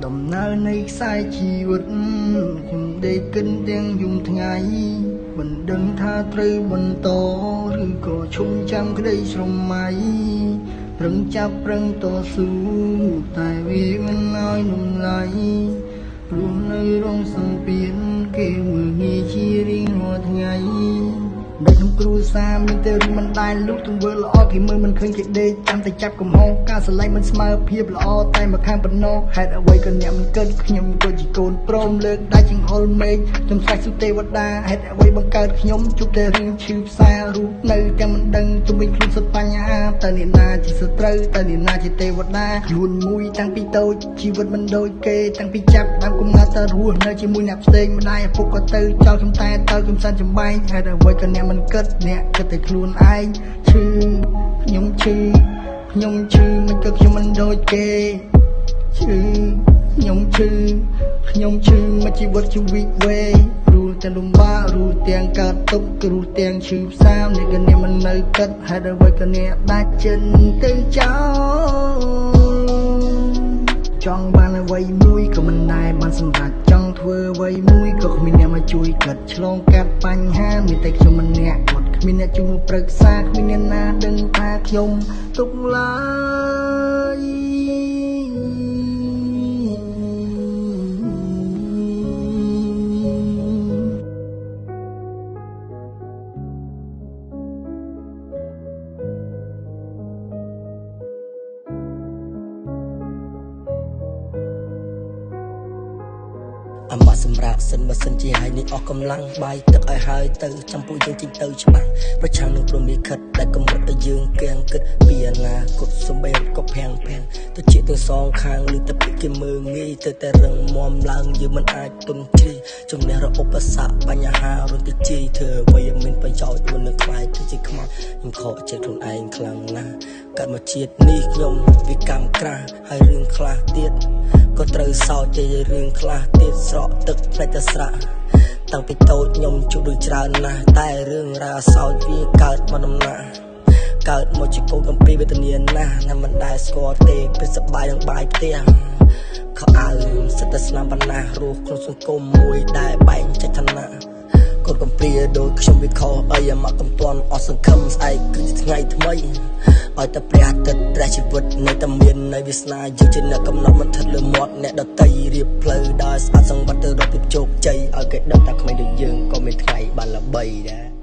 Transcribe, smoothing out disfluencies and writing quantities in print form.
ដំណើរនៃខ្សែជីវិតខ្ញុំដេកគិនទាំងយំថ្ងៃមិនដឹងថាត្រូវបន្តឬក៏ឈុំចាំក្តីស្រមៃប្រឹងចាប់ប្រឹងតស៊ូតែវាមិនឲ្យនំឡៃព្រោះនៅរងសម្ពាធគេមើលងាយជារៀងរាល់ថ្ងៃនៅក្នុងគ្រួសារមានតែរឿងមិនដែលលុះទង្វើល្អគេមើលមិនឃើញគេដេកចាំតែចាប់កំហុសការស្រឡាញ់មិនស្មើភាពល្អតែមកខាងប៉ុណ្ណោះហេតុអ្វីក៏អ្នកមិនគិតខ្ញុំក៏ជាកូនព្រមលើកដៃចង្អុលមេឃខ្ញុំស្រែកសុទេវតាហេតុអ្វីបង្កើតខ្ញុំជួបតែរឿងឈឺផ្សារូបនៅទាំងមិនដឹងជំវិញខ្លួនសុទ្ធបញ្ហាតើអ្នកណាជាសត្រូវតើអ្នកណាជាទេវតាខ្លួនមួយតាំងពីតូចជីវិតមិនដូចគេតាំងពីចាប់ដើមកំណត់តើរស់នៅជាមួយអ្នកផ្សេងម្ដាយឪពុកក៏ទៅចោលខ្ញុំតែតើខ្ញុំសិនចំបែងហេតុអ្វីក៏អ្នកមិនគិតអ្នកគិតតែខ្លួនឯងឈឺខ្ញុំឈឺខ្ញុំឈឺមិនក៏ខ្ញុំមិនដូចគេឈឺខ្ញុំឈឺខ្ញុំឈឺមកជីវិតជីវិតវេរស់ទាំងលំបាករស់ទាំងកើតទុក្ខរស់ទាំងឈឺផ្សានេះក៏អ្នកមិននៅគិតហេតុអ្វីក៏អ្នកដាច់ចិនទៅចោលចង់បានអ្វីមួយក៏មិនដែលបានសម្រេចចង់ធ្វើអ្វីមួយក៏គ្មានអ្នកមកជួយគិតឆ្លងកាត់បញ្ហាមានតែខ្ញុំម្នាក់គាត់គ្មានអ្នកជួយមកប្រឹក្សាគ្មានអ្នកណាដឹងថាខ្ញុំទុកឡើយ អាម៉ាសម្រាប់សិនបើសិនជាហើយនេះអស់កម្លាំងបាយទឹកឲ្យហើយទៅចាំពួកយើងចេញទៅច្បាស់ប្រឆាំងនឹងព្រមលិខិតដែលកម្រិតឲ្យយើងកៀងគិតពីអនាគតសំបីរត់ក៏ភាំងភាំងទៅជាទាំងសងខាងឬតែពាក្យគេមើងងាយទៅតែរឹងមាំឡើងយើងមិនអាចទុនជ្រាយជំនះរកឧបសគ្គបញ្ហារត់ទៅជ័យធ្វើអ្វីឲ្យមានប្រយោជន៍មុននឹងខ្លាយទៅជាខ្មាស់ខ្ញុំខកចិត្តខ្លួនឯងខ្លាំងណាស់កើតមកជាតិនេះខ្ញុំវាកម្មក្រាស់ហើយរឿងខ្លះទៀតក៏ត្រូវសោកជារឿងខ្លះទៀតស្រក់ទឹកផ្នែកតែស្រាក់តាំងពីតូចខ្ញុំជួបរឿងច្រើនណាស់តែរឿងរ៉ាវអសោចវាកើតមកដំណាក់កើតមកជាកូនកំព្រាវេទនាណាស់ណាមិនដែលស្គាល់ទេពេលសប្បាយនឹងបាយផ្ទះខោអាវរឿងសិតតែស្នាមបណ្ណារស់ក្នុងសង្គមមួយដែលបែងចែកឋានៈកូនកំព្រាដូចខ្ញុំវាខុសអីអាម៉ាក់កំទាន់អស់សង្ឃឹមស្អែកគឺជាថ្ងៃថ្មីឲ្យតែព្រះអាទិត្យព្រះជីវិតនៅតែមាននៃវាសនាយើងជាអ្នកកំណត់មិនស្ថិតលើមាត់អ្នកដតីរៀបផ្លូវដោយស្អាតសង្វត្តទៅរកភាពជោគជ័យឲ្យគេដឹងថាក្មេងដូចយើងក៏មានថ្ងៃបានល្បីដែរ។